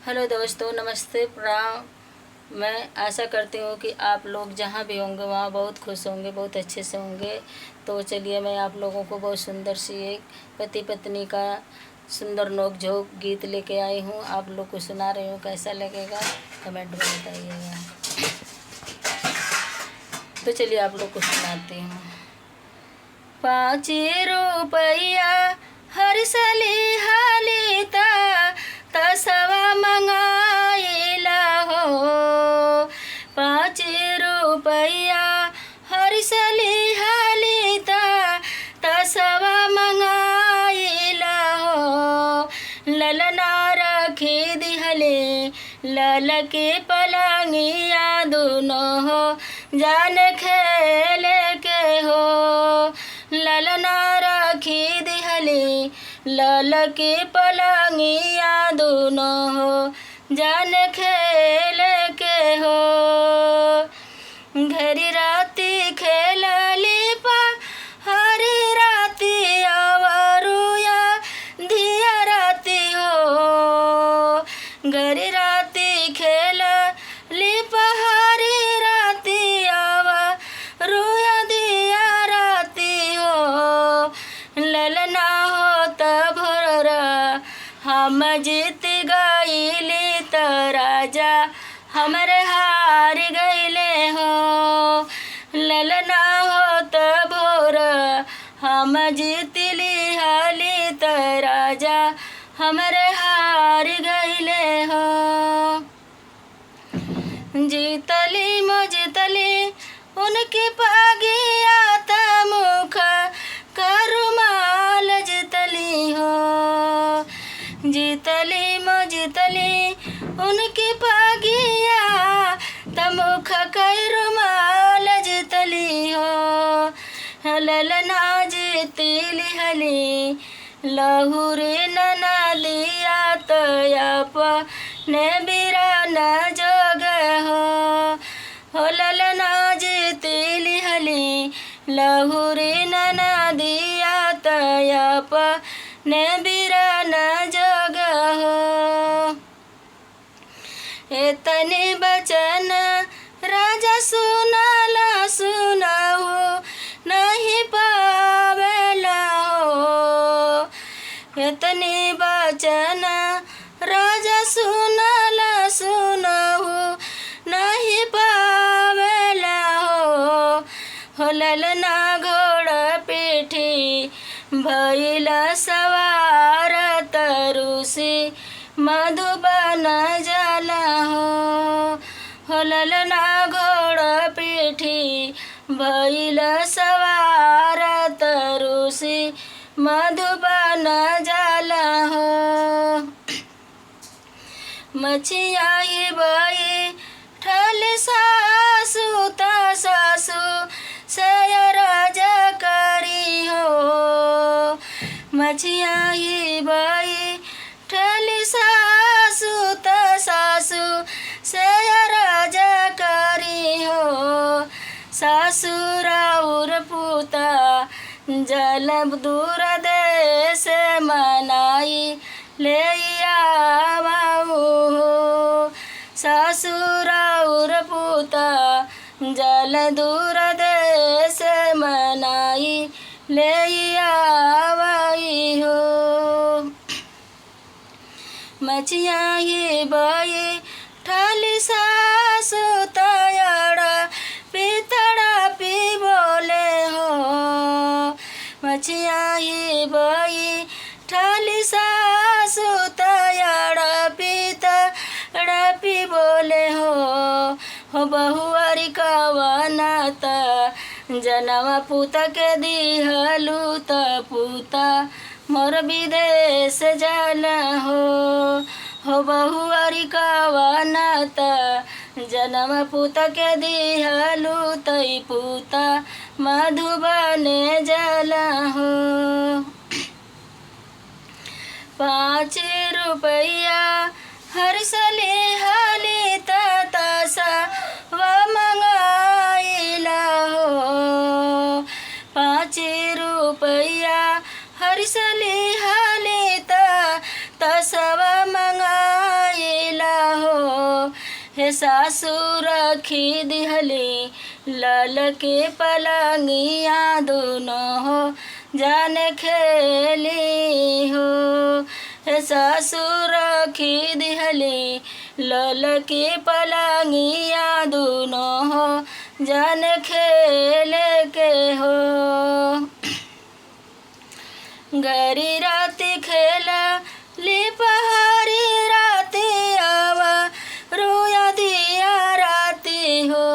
Hello दोस्तों, नमस्ते, प्रणाम। मैं आशा करती हूँ कि आप लोग जहाँ भी होंगे वहाँ बहुत खुश होंगे, बहुत अच्छे से होंगे। तो चलिए, मैं आप लोगों को बहुत सुंदर सी एक पति पत्नी का सुंदर नोक झोंक गीत लेके आई हूँ। आप लोग को सुना रही हूँ, कैसा लगेगा कमेंट में बताइएगा। तो चलिए आप लोग को सुनाती हूँ। 5 रुपया हर सली हालिता तसवा मंगाइला हो। 5 रुपया हर सली हालिता तसवा मंगाइला हो। ललना रखी दिहले लल के पलंगिया दोनों हो जान खेले के हो। ललना रखी दिहले लल के पलंगिया दोनों हो जान खेले के हो। घरी राती खेलली पा हरी राती अवरुया धिया राती हो। घरी राती खेलली पहारी राती अवरुया धिया राती हो। ललना हो तब हम जीत गईली त राजा हमरे हार गईले हो। ललना हो त भोर हम जीतली हाली त राजा हमरे हार गईले हो। जीतली मजतली उनके पागिया त मुख करुमाल जीतली हो। जीतली मजतली उनके पागिया तमुख करुमाल जीतली हो। ललना जीतली हली लहुरे ननालिया तयप ने बिरा न जोग हो। हो ललना जीतली हली लहुरे नना दिया तयप ने बिरा न जोग हो। एतने बचन राजा सुनाला सुनाहु नहीं पावेला हो। एतने बचन राजा सुनाला सुनाहु नहीं पावेला हो। हो ललना घोड़ा पीठी भैला सवार तरुसी मधुबन जाला हो। हो ललना घोड़ा पीठी भैला सवार तरुसी मधुबन जाला हो। मछिया ही बई ठल सासु त सासु सय राजा करी हो। मछिया ही बई ठल सासु त सासु सय राजा करी हो। सासुराउर पुता जल दूर देश मनाई ले आवाऊ हो। सासुराउर पुता जल दूर देश मनाई ले आवाई हो। मछिया ही बई ठल सासु तयड़ा पितड़ा पी बोले हो। मछिया ही बई ठल सासु तयड़ा पितड़ा पी बोले हो। हो बहुआरी कवना त जनवा पुत के दिहलू त पुता मोर विदेश जाला हो। हो बहुआरी कवना त जनम पुत के दिहलू तई पुता मधुबने जाला हो। 5 रुपया हर सली हाली तसा व मंगाइला हो। 5 रुपया हर सली हाली तसवा मंगाइला। हे सासू रखी दिहली लाल के पलंगिया दोनों हो जान खेली हो। हे सासू रखी दिहली लाल के पलंगिया दोनों हो जान खेले के हो। गरी रात खेला ली पहाड़ी राती आवा रोया दिया राती हो।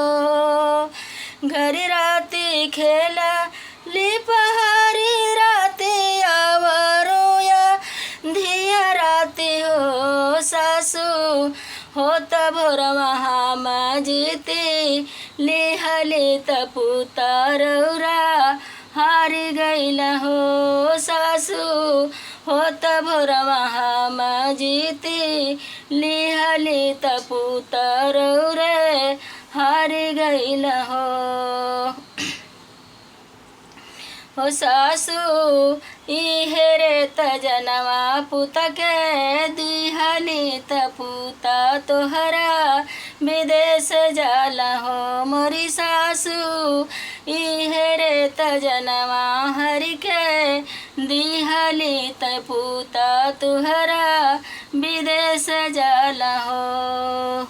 घरी राती खेला ली पहाड़ी राती आवा रोया धिया राती हो। सासू हो त भोरवा हम जीती लिहली त पुतरौरा हार गईल हो। सासू हो त भोरवा हम जीती लिहली त पुतरौरे हार गईल हो। हो सासू इहे रे त जनवा पुत के दिहली त पुता तोहरा विदेश जाला हो। मोरी सासू इहे रे त जनवा हरि के दिहली त पुता तोहरा विदेश जाला हो।